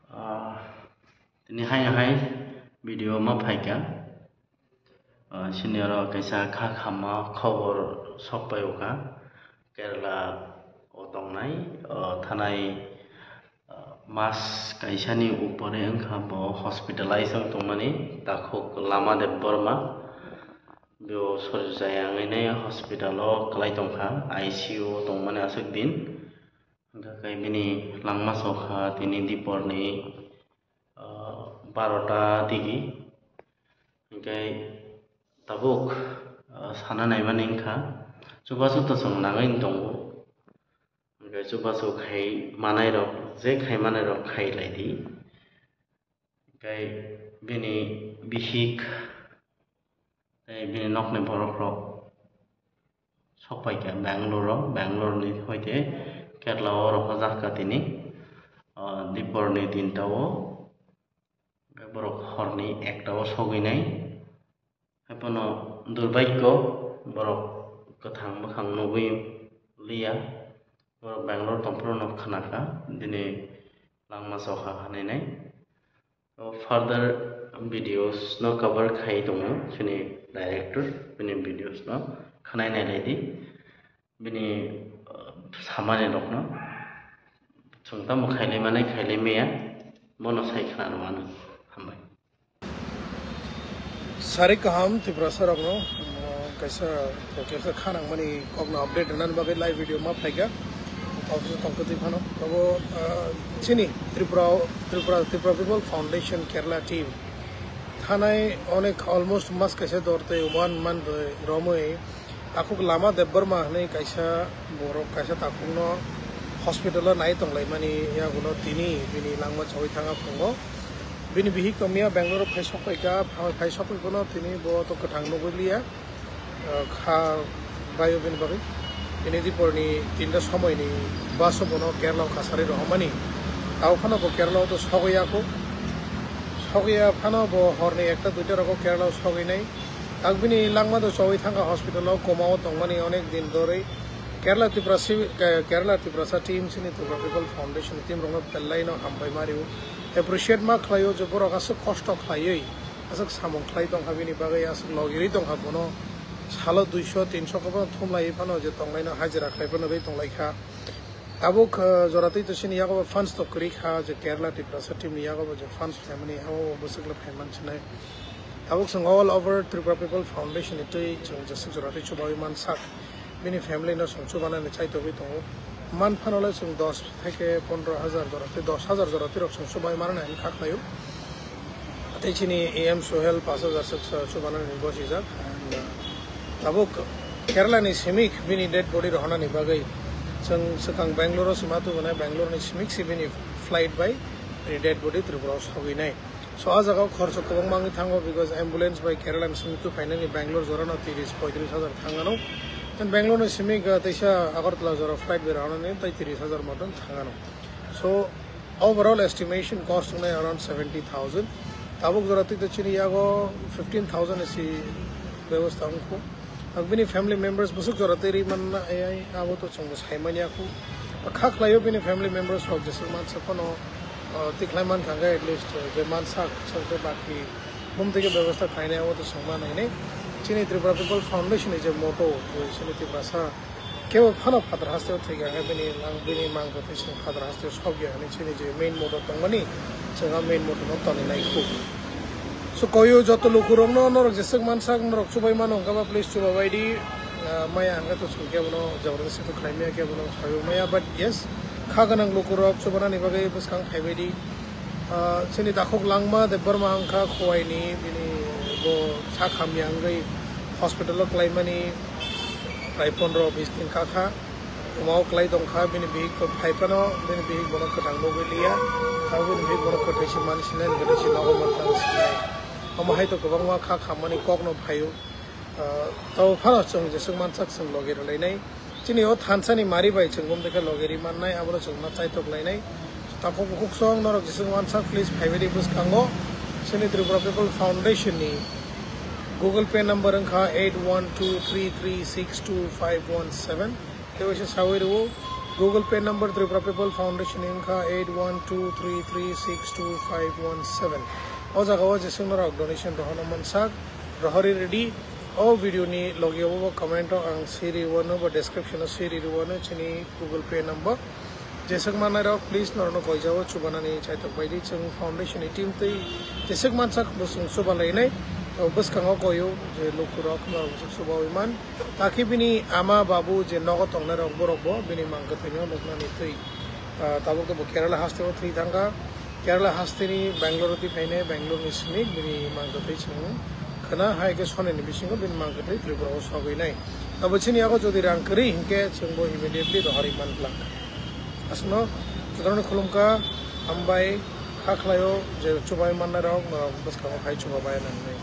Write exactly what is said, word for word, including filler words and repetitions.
Ah, tini hai hai video ma phaikha. Ah, sini oro kaisa kha khama khobor sok pai o kha. Kerala o tongnai, ah, thanai, ah, mas kaisani upore wngkha bo hospitalize wng tongmani takhuk Lama Debbarma. Bo sorjaya wngwi nai hospital o kwlai tongkha, I C U o tongmani aswk din. Hwnkha khe bini langma sokha tini diporni, ah, barota digi. Hwnkhe tabuk, ah, sana naimani wngkha, chubachu to chwng nangwi tongo. Hwnkhe chubachu khai manairok, je khai manairok khai lai di. Hwnkhe bini bihik tei bini nokni borokrok sok pai kha Bangalore-o, Bangalore-ni hoite Kerala-o rohorjak kha tini. Ah, diporni tinta-o, borok horni ekta-o sogwi nai. Haiphano durbhagyo borok kwthang bwkhang nugwi liya. Borok Bangalore tongphuru no khna kha, dini langma sokha hinwi nai. O further videos no cover khai tongo chini director, bini videos no khnai nai lai di. Bini, uh, samani rok no chwng tamo khailai mani khailai maya, bono sai khna rw mano. Hambai. Sari kaham Tiprasa rokno, uh, kaisa, kaisa khanangmani kokno update rwnani bagwi live video ma phaikha. Office tongkha twi phano. Abo, uh, chini Tripura, Tripura, Tripura People Foundation Kerala team thanai onek almost mas kaisa dor tei one month romwi takhuk Lama Debbarma hwnwi kaisa borok kaisa takhukno hospital-o nai tonglaimani yaguno tini bini langma chawi thangma phungo. Bini bihik tongmia Bangalore phai sok paikha, phai sok pai bono tini bo to kwthang nugwi liya. Ah, kha baio bini bagwi. Tini diporni tinta somoini bus-o bono Kerala-o kasari rohormani. Tao phano bo Kerala-o to sogwi yakho. Sogwi ya phano bo horni ekta duita rogo Kerala-o sogwi nai. Tak bini langma do chogwi thangkha hospital-o, coma-o tongmani onek din dorwi. Kerala Tiprasa, Kerala Tiprasa team chini Tripura People Foundation team rokno belai no hambai mario. Appreciate ma khlaio je borok aswk kosto khlaiwi, aswk samung khlai tongkha bini bagwi, aswk logirwi tongkha bono salo duiso tinso khe bono thumlaiwi phano je tonglaino hajira khlai phano rwi tonglaikha. Tabuk, uh, jora twi to chini yago funds to kwrwi kha je Kerala Tiprasa team ni yago je funds phaimani abo bwswk le phaiman sinai. Tabuk chwng all over Tripura People Foundation ni twi chwng jeswk jora twi chubawi mansak. Bini family no chwng chubanani chaitogwi tongo. Man phano le chwng dos theke pondro hajar jora tei dos hajar jora twi rok chwng chubai manani ang kha khlaio. Tei chini A M Sohel pash hajar swk chubanani bosijak. And, uh, tabuk Kerala ni simik bini dead body rohornani bagwi chwng swkang Bangalore o sima tubunai, Bangalore ni simik si bini flight bai bini dead body Tripura o sogwi nai. So, a jaga o khoroksa kwbangma wngwi thango, because ambulance bai Kerala ni simi tu phainani Bangalore jora no tiris poitris hajar thang ano. And Bangalore ni simi ga teisa Agartala jora flight bai rwnani tai tiris hajar moton thang ano. So, overall estimation cost wngnai around seventy thousand. Tabuk jora twi to chini yago fifteen thousand isi bebostha wngkhu. Ang bini family members bwswk jora twi ri manna ai, ai, abo to chwngbo sai manya khu. Kha khlaio bini family members rok jeswk mansa phano, uh, tikhlai man thangkha at least, uh, je mansa chwngkhe baki bumtwi khe bebostha khlainai abo to chwng man hinwi. Chini Tripura People Foundation ni je motto, je chini Tiprasa kebo phano phatar hasteo thwikha khe bini, ang bini mangkha twi chwng phatar hasteo sokya hinwi chini je main motto tongmani, chwng a main motto no toni nai khu. So, koyo joto lukurokno norok jeswk mansak norok chubai mano hwnkhe ba please chuba bai di. Ah, maya hwnkhe to chwng kebono jabardasti to khlai maya, kebono sawi maya, but yes, kha gwnang lukurok chubanani bagwi bwskang phaibai di. Ah, chini takhuk langma Debbarma wngkha Khowai ni, bini bo sak hamya wngwi hospital o kwlaimani prai pondro bis din kakha. Coma o kwlai tongkha, bini bihik to phai phano, bini bihik bono kwthang nugwi liya. Abo bini bihik bono kwthwi se man sinai, kwthwi se nogo man tang sinai. Omo hai to kwbangma kha khammani kokno phaio. Ah, to phano chwng jeswk mansak chwng logi rwlainai. Chini o thansa ni mari bai chwng bumtwi khe logi ri mannai, abono chwng ma chaitok lainai. Takhuk bukhuk song norok jeswk mansak, please phaibai di bwskango. Chini Tripura People Foundation ni Google Pay number wngkha eight one two three three six two five one seven. Tei waisa sawi rwo, Google Pay number Tripura People Foundation wngkha eight one two three three six two five one seven. O jaga o jeswk norok donation rohorna mansak, rohorwi rwdi. O video ni logi o bo comment o ang siri wano ba description o siri wano chini Google Pay number. Jeswk manai rok, please norokno koijao chubanani chaitok baidi chwng foundation ni team tei jeswk mansak bwswng chuba lainai. To bwskango koyo je lukurok norok bwswk chubawi man. Takhi bini ama babu je nogo tongnai rok borok bo bini mang kwthwino nuknani twi. Ah, tabuk to bo Kerala haste o thwi thangkha. Kerala haste ni Bangalore twi phainai, Bangalore ni simi bini mang kwthwi chwng khwna hai khe soni ni bisingo bini mang kwthwi Tripura o sogwi nai. Abo chini yago jodi rang kwrwi hinkhe chwng bo immediately rohorwi man glak. Aswkno jotono khulumkha, hambai, kha khlaio je chubai mannai rok, norok bwskango phai chuba bai nang nai.